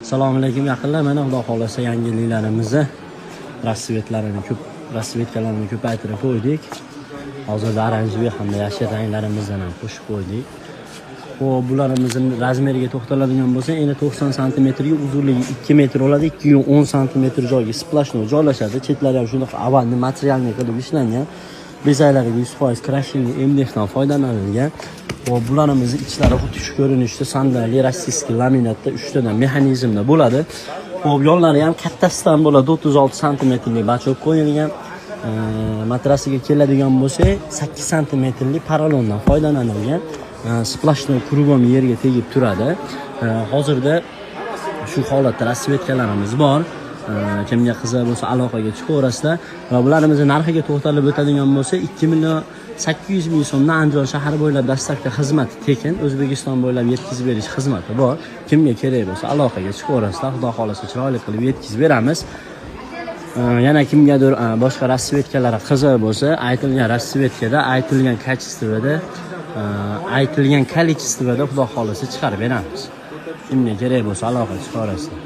Assalomu alaykum, yaqinlar. Mana, xudo xohlasa, yangiliklarimizni, расцвет larini ko'p, расцветка larini ko'paytirib qo'ydik. Hozirda оранжевый hamda yashil ranglarimizdan ham qo'shib qo'ydik. Xo'p, bularimizni размер iga to'xtaladigan bo'lsak, eni 90 santimetrga, uzunligi 2 metr bo'ladi, 210 santimetr joyga сплошной joylashadi. Chetlari ham shunaqa овальный, материальный qilib ishlangan. Bezaklariga 100% крашеный МДФ dan foydalanilgan. Xo'p, bularimizni ichlari xuddi shu ko'rinishda sandalli российский laminatda uchtadan mexanizmda bo'ladi. Xo'p, yonlari ham kattasidan bo'ladi, 36 santimetrlik бачок qo'yilgan. Matrasiga keladigan bo'lsak, 8 santimetrlik porolondan foydalanilgan. Сплошной кругом yerga tegib turadi. Hozirda shu holatda расцветка larimiz bor. Kimga qiziq bo'lsa, aloqaga chiqaverasizlar. Va bularimizni narxiga to'xtalib o'tadigan bo'lsa, 2 million 800 ming so'mdan Andijon shahri bo'ylab доставка xizmati tekin, O'zbekiston bo'ylab yetkazib berish xizmati bor. Kimga kerak bo'lsa, aloqaga chiqaverasizlar. Xudo xohlasa, chiroyli qilib yetkazib beramiz. Yana kimgadir boshqa расцветка lari qiziq bo'lsa, aytilgan расцветка da, aytilgan качество da, aytilgan количество da, xudo xohlasa, chiqarib beramiz. Kimga kerak bo'lsa, aloqa chiqaverasizlar.